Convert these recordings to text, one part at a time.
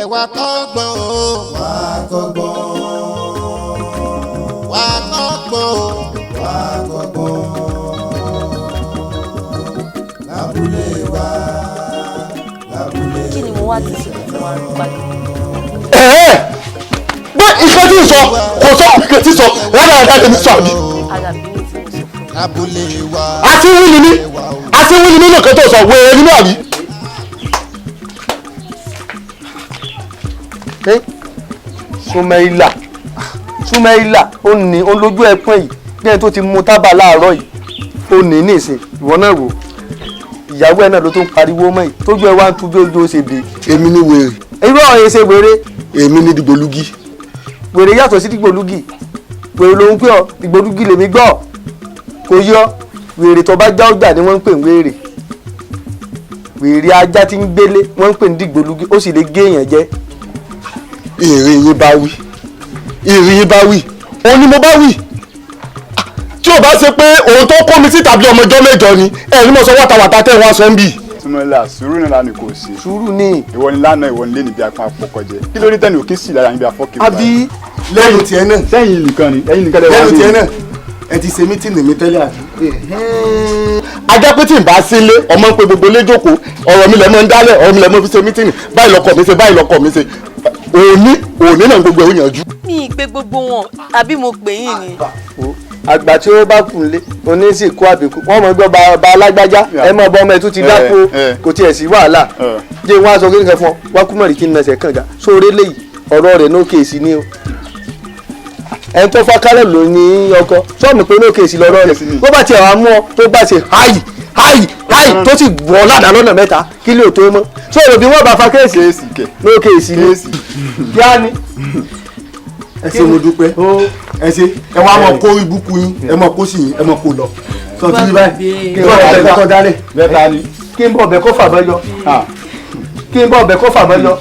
Ẹ wá kọ́gbọ́n o. Wá kọ́gbọ́n. Wá kọ́gbọ́n o. Wá kọ́gbọ́n. Lábúlé wa. Lábúlé. Kí ni mo wá ti ṣe tí wọ́n á padà? Ẹ̀ẹ́ bẹ́ ìkan tí ń sọ kò sọ, ìkan tí ń sọ rádaràdà lèmi sọ àbí. Alábí ní tí mo sọ fún yín. Lábúlé wa. Àti wíìlì mi, àti wíìlì mi nìkan tó sọ wèrè nínú àbí. Súnmẹ́ìlà, Súnmẹ́ìlà, ó ní ó lójú ẹpọ́n yìí bí ẹni tó ti mu tábà láàárọ̀ yìí. Ó ní nísìn, ìwọ náà wò, ìyàwó ẹ náà ló tó ń pariwo mọ́ yìí, tójú ẹ wá ń tu bí ojú ó ṣe bè. Èmi ni wèrè? Irú ọ̀rọ̀ yẹn ṣe wèrè. Èmi ni dìgbòlugi. Wèrè yàtọ̀ sí dìgbòlugi. Wèrè ló ń pè ọ́, dìgbòlugi lèmi gbọ́, kò yọ. Wèrè tó bá já ọgbà ni wọ́n ń pè ń wèrè. Wèrè ajá tí ń gbélé wọ́n ń pè ní dìgbòlugi, ó sì lè gé èèyàn jẹ. Ìrìn yín bá wí, ìrìn yín bá wí, òun ni mo bá wí. Tí o bá ṣe pé òun tó kó mi síta bí ọmọ ọjọ́ 8 ni ẹ ní mo sọ wátawàta tẹ́ wọ́n sọ ń bì. Súnmọ́lá, sùúrù náà lánàá kò sí. Sùúrù ni. Ìwọ ni lánàá, ìwọ ni lé níbi apá àpọ̀kọ̀jẹ. Kí ló dé tẹ́ni òkè sì lára níbi afọ́kè? Àbí. Lẹ́nu tiẹ̀ náà. Sẹ́yìn nìkan ni, ẹ̀yin nìkan lẹ́wọ̀n. Lẹ́nu tiẹ̀ náà, ẹ ti ṣe mítìnì mi tẹ́lẹ̀ àbí. Ajá pé tí n bá sílé ọmọ ń pe gbogbo léjókòó, ọ̀rọ̀ mi lẹ̀ mọ́ ń dálẹ̀, ọ̀rọ̀ mi lẹ̀ mọ́ fi ṣe mítìnì, báyìí lọkọ mi ṣe, báyìí lọkọ mi ṣe. Òní òní náà gbogbo ẹ̀ ó yanjú. Mi ì pé gbogbo wọn, àbí mo pè yín ni? Àgbà tí ó bá kùn lé oní sì kó àbíkú wọn mọ gbọ́ ba alágbájá ẹ mọ ọba ọmọ ẹ tún ti dákú o, kò tiẹ̀ sí wàhálà. Jẹ́ wọn aṣọ kékeré fún ọ wá kú mọ̀rí kí n nàṣẹ kànga sóore léyìí, ọ̀rọ̀ rẹ̀ ní kéèsì ni o. Ẹni tó fákálẹ̀ ló ní ọkọ sọ́ọ̀mù pé ní kéèsì lọ́rọ̀ rẹ̀, bó bá tiẹ̀ wá mú ọ tó bá ṣe háì háì háì tó sì wọ̀ ládàá lọ́nà mẹ́ta kí lè tó mọ́ sọ̀rọ̀ bí wọ́n bá fa kéèsì ní kéèsì ni kíá ni. Ẹ ṣé, mo dúpẹ́, ẹ ṣé. Ẹ wá mọ kó ibùkún yín, ẹ mọ kó sì yín, ẹ mọ kó lọ sọ tí ní báyìí kí n bọ̀ ọbẹ̀ kó dálẹ̀ kí n bọ̀ ọbẹ̀ kó fàbọ̀ yọ, kí n bọ̀ ọbẹ̀ kó fàbọ̀ yọ,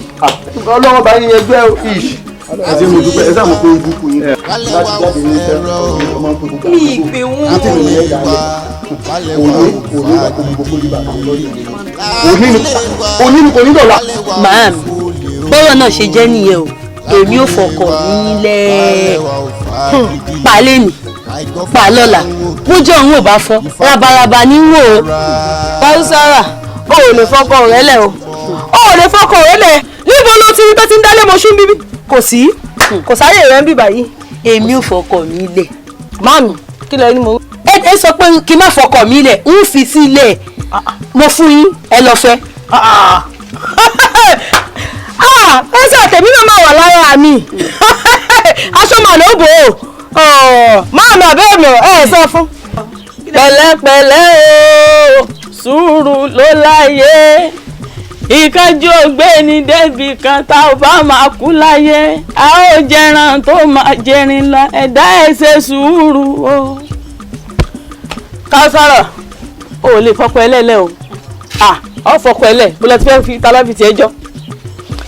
ọlọ́wọ́ bá yín ẹgbẹ́ ìṣ. Ẹ ṣé, mo dúpẹ́, ẹ ṣáà mọ kó ibùkún yín láti jáde ní ìfẹ́ ọmọ ń pè gbogbo. Mi ì pè wọ́n. Òní òní wà kó gbogbo kó òní ni, òní ni kò ní dọ̀la. Màámi, bọ́rọ̀ náà ṣe jẹ́ nìyẹn o. Èmi ò fọkàn mi lẹ̀ pa lẹ́nì pa lọ́la, bójú ọ̀hún ò bá fọ́ rabaraba ní wò ó. Báwùsára, o ò lè fọkọ rẹ lẹ̀ o, o ò lè fọkọ rẹ lẹ̀. Níbo ló ti rí tó ti ń dálé mọ́ṣú bíbí? Kò sí, kò sáyè rẹ ń bì báyìí. Èmi ò fọkàn mi lẹ̀. Màámi, kí lẹ ní mo. Ẹ sọ pé kí n má fọkàn mi lẹ̀, ń fi sílẹ̀ mo fún yín, ẹ lọ fẹ́. Ẹsẹ̀ tèmi náà máa wà lára mi, aṣọ màá ló bò ó. Máàmì àbẹ́rẹ́ mi ẹ̀ sọ fún. Pẹ̀lẹ́pẹ̀lẹ́ o, sùúrù ló láyé. Ìkánjú ògbéni débi kan, tá ò bá máa kú láyé, a ó jẹran tó máa jẹrin lọ. Ẹ̀dá ẹ̀ ṣe sùúrù o. Kására, o ò lè fọkọ ẹlẹ́lẹ́ o, ọ fọkọ ẹlẹ́ bó lọ ti fẹ́ fi ta lọ́ọ́ fi tiẹ̀ jọ,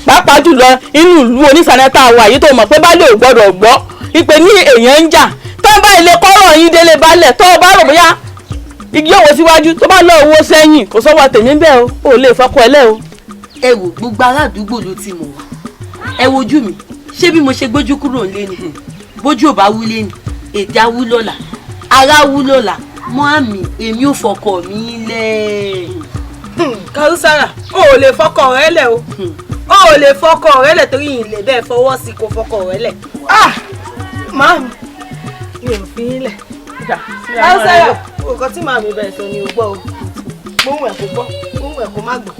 pàápàá jùlọ inú ìlú onísànẹ́tà wa yìí tó mọ̀ pé baálé ò gbọ́dọ̀ gbọ́ ìpè ní èèyàn ń jà. Tó bá ilé kọ́rọ̀ yín délé baálẹ̀, tó bá rò bóyá igi òwò síwájú, tó bá lọ owó sẹ́yìn, kò sọ́wọ́ tèmi bẹ́ẹ̀ o, ò lè fọkọ ẹlẹ́ o. Ẹ wò, gbogbo aládùúgbò ló ti mọ̀ wá. Ẹ wojú mi, ṣé bí mo ṣe gbójú kúrò nílé ni? Bójú ò bá wúlé ni ètè á wú lọ́la, ara wú lọ́la. Mọ́ àmì, èmi ò fọkọ mi lẹ̀. Kàrúsàrà, o ò lè fọkọ rẹ lẹ̀ o, o ò lè fọkọ rẹ lẹ̀ torí ìlẹ̀ bẹ́ẹ̀ fọwọ́ sí kò fọkọ rẹ lẹ̀. Màámi, mi ò fi yín lẹ̀. Kàrúsàrà, nǹkan tí màámi bẹ̀rẹ̀ sọ ni o gbọ́ o. Gbóhùn ẹ̀ kò gbọ́, gbóhùn ẹ̀ kò má gbọ́.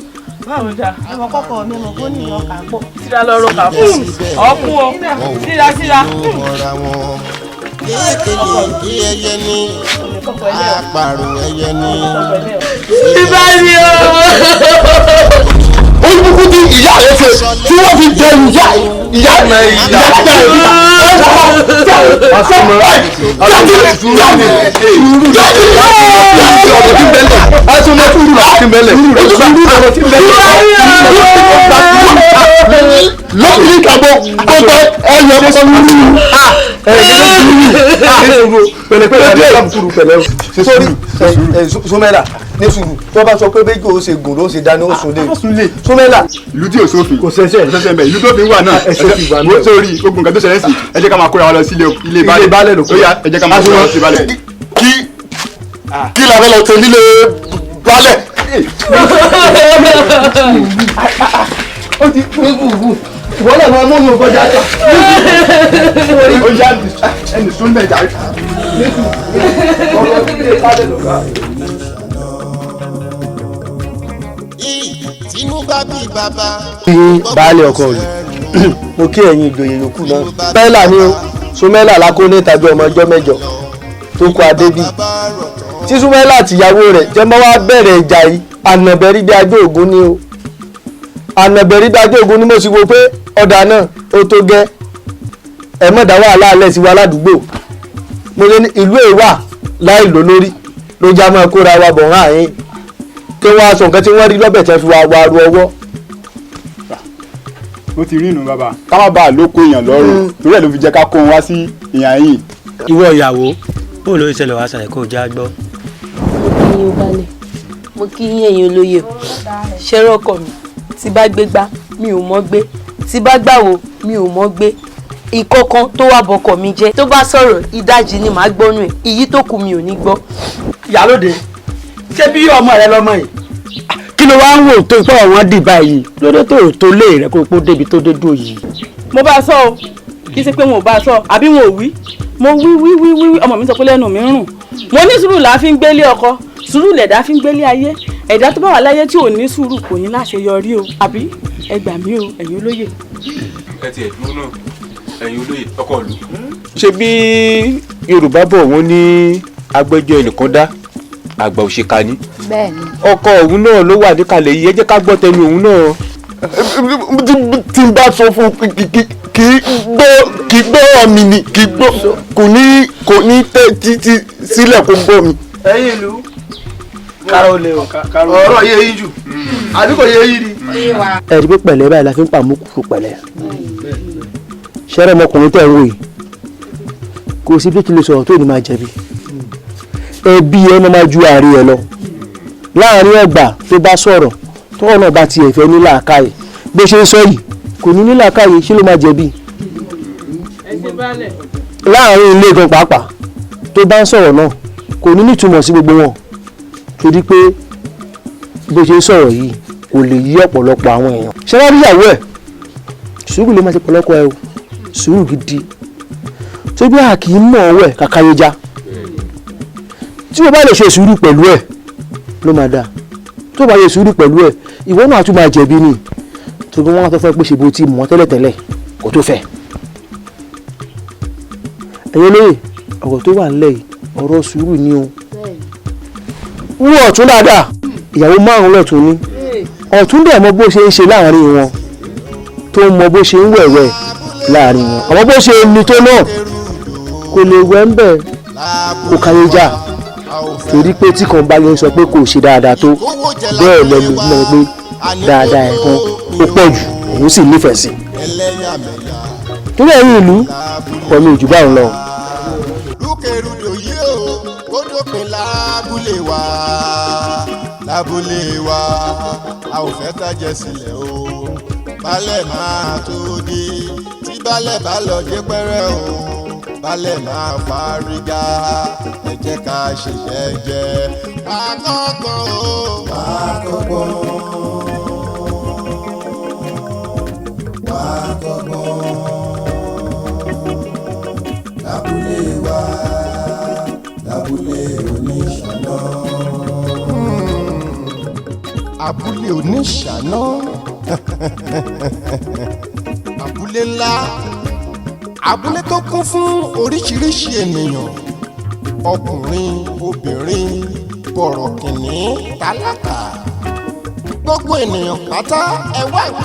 Màámi, ẹ̀mọ̀ kọ́kọ́ mi mọ̀ kó ní ìyàn kà pọ̀. Síra lọ́rọ̀ kà fún ọkùn o, síra síra. Kéékèèké ẹyẹ ní àparò ẹyẹ ní. Ibà ni o. Olùkú tí ìyá rẹ ṣe tí wọ́n fi jẹ ìyá ìyá ìyá lọ́kùnrin kàbọ̀ gbogbo ẹ̀yọ̀. Ẹ ní sùúrù, pẹ̀lẹ́pẹ̀lẹ́ àti àbùkù pẹ̀lẹ́ o. Sórí Súnmẹ́là, ní sùúrù, tó bá sọ pé bẹ́ẹ̀ kò ṣe gùn ló ṣe dání, ó sùn lé Súnmẹ́là. Ìlú tí òsófin kò ṣẹṣẹ ṣẹṣẹ mbẹ, ìlú tó fi wà náà ẹsẹ ti wà náà. Sórí ogun kan tó ṣẹlẹ̀ sí, ẹ jẹ́ ká máa kóra wa lọ sí ilé baálẹ̀ ló kó. Ó yá, ẹ jẹ́ ká máa kóra wa lọ sí baálẹ̀. Kí la fẹ́ lọ tẹ nílé baálẹ̀? Ó ti gbúgbùgbù, ìwọ náà máa mú mi kọjá ká. Ó yá, ẹnì sún bẹ́ẹ̀ jà. Ọ̀rọ̀ ilé baálẹ̀ ló ká. Tinú bá bí bàbá. Kí baálé ọkọ rẹ̀, mo kí ẹ̀yin ìjòyè yòókù náà. Mẹ́là ni o, Súnmẹ́là lákóní tàbí ọmọ ọjọ́ 8 tó kọ adébí. Tí Súnmẹ́là àtìyàwó rẹ̀ jẹ́ mọ́ wá bẹ̀rẹ̀ ìjà yìí, ànàbẹ̀rí bí ajé ògún ni o. Ànàbẹ̀rí bí ajé ògún ni. Mo sì wo pé ọ̀dà náà ó tó gẹ́, ẹ mọ̀ dá wàhálà alẹ́ sí wa ládùúgbò. Mo lé ní ìlú èwà láì lò lórí ló já mọ́ kóra wa bọ̀ hàn yín kí wọ́n á sọ nǹkan tí wọ́n rí lọ́bẹ̀ tẹ́ fi wá wa ru ọwọ́. Ó ti rí inú bàbá, ká má bàa lóko èèyàn lọ́rùn, torí ẹ̀ ló fi jẹ́ ká kó wọn wá sí ìyàn yìí. Ìwọ ìyàwó, bó ló ṣẹlẹ̀ wá ṣàlẹ̀ kó o já gbọ́. Mo kí yín balẹ̀, mo kí yín ẹ̀yin olóye o. Ṣẹ́rọ̀ ọkọ mi, tí bá gbé gbá mi ò mọ́ gbé, tí bá gbàwó mi ò mọ́ gbé, ìkọ̀kan tó wà bọkọ̀ mi jẹ́, tó bá sọ̀rọ̀, ìdajì ni màá gbọ́nú ẹ̀, èyí tó kù mi ò ní gbọ́. Ìyálóde, ṣé bí ọmọ rẹ lọmọ yìí, kí ló wá ń wò tó ipá wọn dì báyìí lóde tó lé rẹ kó o débi tó dé dùn yìí? Mo bá a sọ o, kì í ṣe pé wọn ò bá a sọ àbí wọn ò wí. Mo wí wí wí wí, ọmọ mi sọ pé lẹ́nu mi ń rùn. Mo ní sùúrù là á fi ń gbélé ọkọ, sùúrù lẹ̀dá fi ń gbélé ayé. Ẹ̀dá tó bá wà láyé tí ò ní sùúrù kò ní láṣeyọrí o. Àbí ẹ gbà mí o, ẹ̀yin olóyè. Ẹ tiẹ̀ dúró náà, ẹ̀yin olóyè, ọkọ ìlú. Ṣé bí Yorùbá bọ̀, wọ́n ní agbẹjọ́ ẹnìkan dá, àgbà òṣìkà ni. Bẹ́ẹ̀ni. Ọkọ òun náà ló wà níkàlẹ̀ yìí, ẹ jẹ́ ká gbọ́ tẹnu òun náà. Tí n bá sọ fún kì í gbọ́, kì í gbọ́ mi ni kì í gbọ́, kò ní tẹ́ títí sílẹ̀ kó gbọ́ mi. Ẹ̀yin ìlú, káró lè o, ọ̀rọ̀ yé yín jù àbí kò yé yín ni? Ẹ rí pé pẹ̀lẹ́ báyìí la fi ń pàmò kúrò pẹ̀lẹ́. Ṣẹ́rẹ́ ọmọkùnrin tẹ̀ ń wò yìí, kò sí bí kí lè sọ̀rọ̀ tó ní máa jẹ̀bi. Ẹbí ẹ máa ju ààrẹ ẹ lọ láàrin ọgbà. Tó bá sọ̀rọ̀, tọ́wọ́ náà bá tiẹ̀ fẹ́ ní làákàyè, bó ṣe ń sọ yìí kò ní ní làákàyè, ṣé ló máa jẹ̀bi láàrin ilé gan pàápàá? Tó bá ń sọ̀rọ̀ náà, kò ní nítumọ̀ sí gbogbo wọn, torí pé bó ṣe ń sọ̀rọ̀ yìí kò lè yí ọ̀pọ̀lọpọ̀ àwọn èèyàn. Ṣé wàá rí ìyàwó ẹ̀, sùúrù ló máa ṣe pọ̀lọpọ̀ ẹ o, sùúrù gidi, tó bí a kì í mọ̀ ọwọ́ ẹ̀ kàkàyéjá. Tí o bá lè ṣe sùúrù pẹ̀lú ẹ̀ ló máa dáa. Tó bá lè sùúrù pẹ̀lú ẹ̀, ìwọ náà tún máa jẹ̀bi ni, torí wọ́n á fẹ́ fẹ́ pé ṣe bó ti mọ̀ tẹ́lẹ̀tẹ́lẹ̀ kó tó fẹ́. Ẹ̀yin olóyè, ọ̀rọ̀ tó wà nílẹ̀ yìí, ọ̀rọ̀ sùúrù ni o. Wú ọ̀tún dáadáa, ìyàwó márùn-ún lọ̀tún ní. Ọ̀tún dẹ̀ mọ bó ṣe ń ṣe láàrin wọn, tó mọ bó ṣe ń wẹ̀wẹ̀ láàrin wọn, àmọ́ bó ṣe ní tó náà kò lè wẹ̀ ń bẹ̀ kó káyé já, torí pé tí kan bá yẹn sọ pé kò ṣe dáadáa tó bẹ́ẹ̀ lẹ́nu mọ̀ pé dáadáa ẹ̀ kan ó pọ̀ jù, òun sì nífẹ̀ẹ́ sí. Torí ẹ̀yin ìlú, ọkọ mi ò jù báwọn lọ. Rúkèrúdò yìí o, ó dópin lábúlé wa, lábúlé wa. A ò fẹ́ tàjẹ̀ sílẹ̀ o. Balẹ̀ máa tó dé, tí balẹ̀ bá lọ dé pẹ́rẹ́ o, balẹ̀ máa fárígá. Ẹ jẹ́ ká ṣe jẹ́jẹ́ àkọ́kọ́ o. Àkọ́kọ́ àkọ́kọ́ lábúlé wa, lábúlé oníṣàná. Abúlé oníṣàná, abúlé ńlá, abúlé tó kún fún oríṣiríṣi ènìyàn, ọkùnrin, obìnrin, bọ̀rọ̀kìnní, tálákà, gbogbo ènìyàn pátá, ẹ wá.